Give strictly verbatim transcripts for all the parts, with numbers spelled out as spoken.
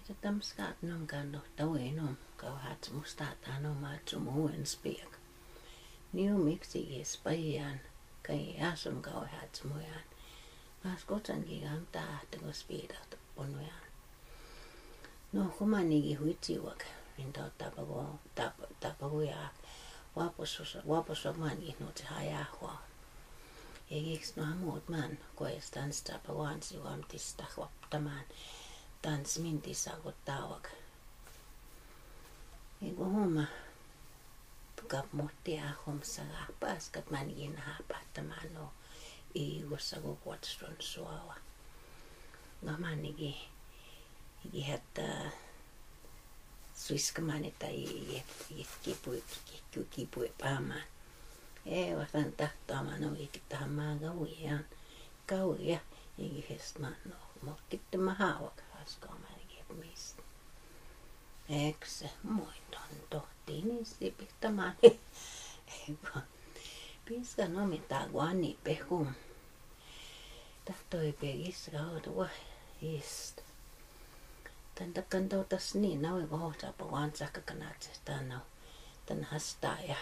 Tatam skat nom kando tawe nom kawe hat musta tano ma chumu en spiak. New mix is payan kai asum kawe hat muyan. Mas kotan ki gam ta tego speed at ponuyan. No, kumani gi huiti wak. Rinto tapago, tap-, tapago ya. Wapo so, wapo so man gi no te haya ho. Egis no hamot man, ko estans tapago an si wam tis ta wap taman. Tan smin tis ago tawak. Ego homa. Kap mote a hom saga pas kat man gi na ha pa tamano. Ego sago kwat stron suawa. Nga mani gi, gi hata Swiss kamane ta i, i, i, kipwe, ki, kipwe pa ma. E, watan ta, ta ma no, i kita ma ga wi ya. Ka wi ya, i, i, hes ma no. Mo kita ma ha wa ka has ko ma gi mis. Ekse, mo i ton to, tini si pita ma ni. Ego. Piska no mi ta gwa ni pe kum. Tato ipe gis ga hot wa is. Tanda kanda utas ni na we go hot apa wan sa ka kana che ta na. Tan hasta ya.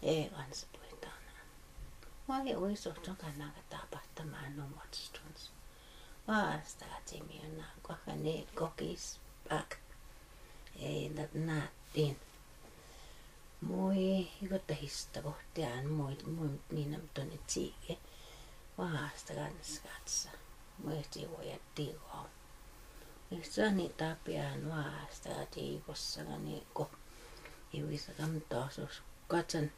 E wan sa pwe ta na. Wa e oi so chon ka na ka ta pa ta ma no mo chons. Wa hasta ka che mi na kwa ka ne ko kis pak. E na na tin. Mui, iko ta hista bo, te an mui, mui ni nam to ne chige. Wa hasta gan skatsa. Mui ti wo ya ti wo. Isa ni tapi an wa hasta ti ko sanga ni ko. Iwi sakam to so katan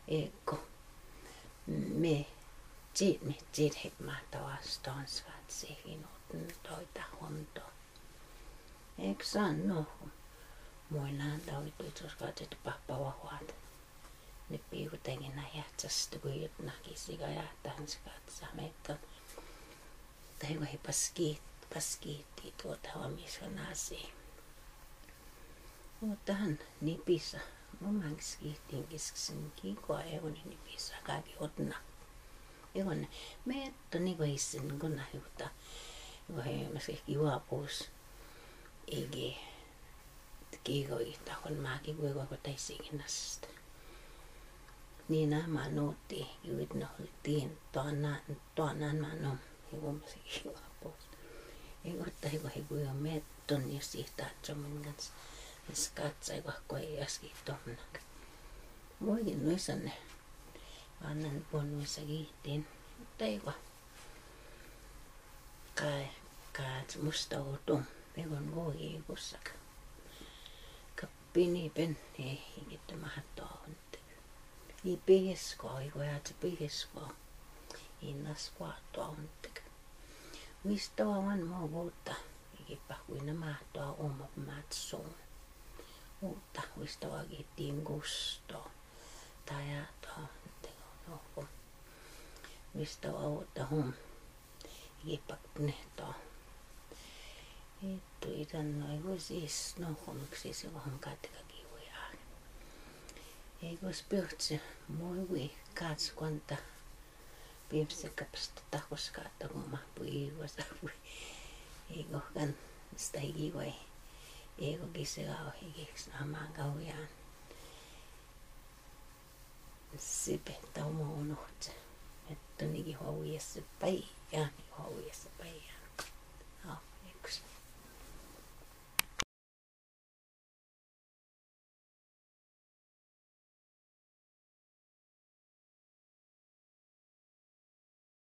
e ko. Me chit, me chit hek ma ta wa stone skatsi hino to ta hom to. Eksan no. Moina dawi tu chos ka te pa pa wa hwat. Ni pi ku tengi na ya chas tu ku yut na ki si ga ya tan si ka sa me tan. Tai wa hi paski, paski ti tu ta wa mi so na si. O tan ni pisa. Mo mang ski ting ki sin ki kwa e ni pisa ka ki hot na. Ego ne, me to ni go isin go na hi uta. Go he, mas ki wa pus. Ege, ki go i ta kon ma ki go go ta isi ki na sista. Ni na ma no ti, ki wit no tin, to na, to na ma no. Ego mas ki wa pus. Ego ta ego he go me to ni si ta cho mun gan. Skat sa ego ko e as ki to na. Mo gi no sa ne. Anan ponu sagi tin. Taiwa. Kai, ka musta utum. Pegon go i gusak. Kapini pen, e, igit mahato unte. I peges ko, i goya te peges ko. I nas kwa to unte. Wista wa wan mo guta. Igi pa wina mato umo matso. Uta, wista wa gi tingusto. Taya to, tego no ko. Mister Wao ta hum. Ye pak ne to. E tu itan no, e was is no hum, sis hum ka te ka ki we a. E was built mo we kats kwanta. Bim se kaps ta ko ska ta ko ma pui was a pui. E go kan sta gi we. E go gi se ga o, e gi sna ma ga we an. Sipe tau mo uno che. Eto ni ki hua uye sipai ya, ni hua uye sipai ya.